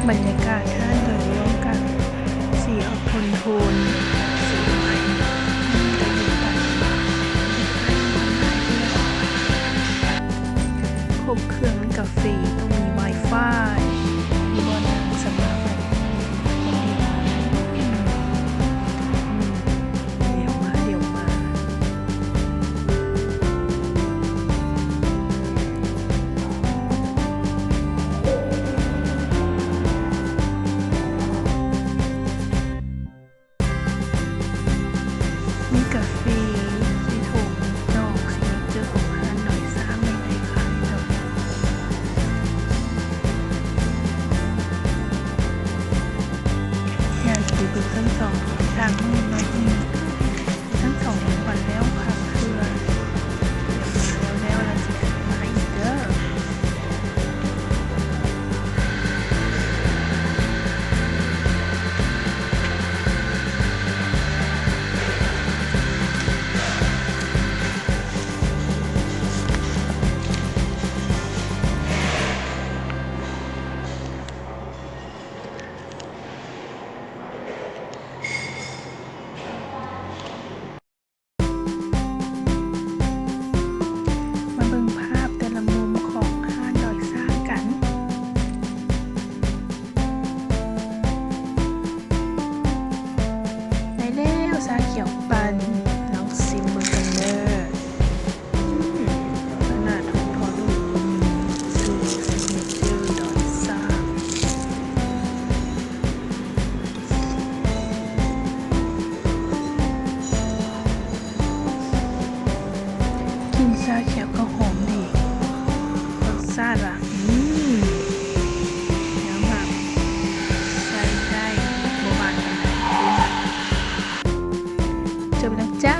ບັນຍາກາດຮ້ານໂດຍລວມກະສີອອກໂທນໆ ສວຍ ຄົບເຄື່ອງກາເຟ ຕ້ອງມີວາຍຟາຍ ມີບ່ອນນັ່ງສຳລັບແບບຄົນດຽວ ອືມ ດຽວມາ ດຽວມາ. ມີກາເຟ ມີຖົງ ມີຈອກ ມີເຈົ້າຂອງຮ້ານດອຍຊ້າງ ມີໃຫ້ຂາຍເນາະ. ຢາກຊິໄປເບິ່ງຊັ້ນສອງ ທາງໜ້ອຍໜຶ່ງ. ທັງສອງວັນແລ້ວ ພັກເພື່ອ ດຽວແລ້ວໆ ລະຊິຂຶ້ນມາອີກເດີ. ມາເບິ່ງພາບແຕ່ລະມຸມຂອງຮ້ານດອຍຊ້າງກັນ. ໄດ້ແລ້ວ ຊາຂຽວປັ່ນ ລອງຊິມເບິ່ງກັນເດີ. ອືມ ຂະໜາດຖົງທອດລູກກໍມີ ຄືຊິກເນເຈີດອຍຊ້າງ. ກິ່ນຊາຂຽວກໍຫອມດີ. ລົດຊາດລະ ອືມ ແນວມັກ ໃຊ້ໄດ້ ບໍ່ຫວານປານໃດ. ຈົບແລ້ວຈ້າ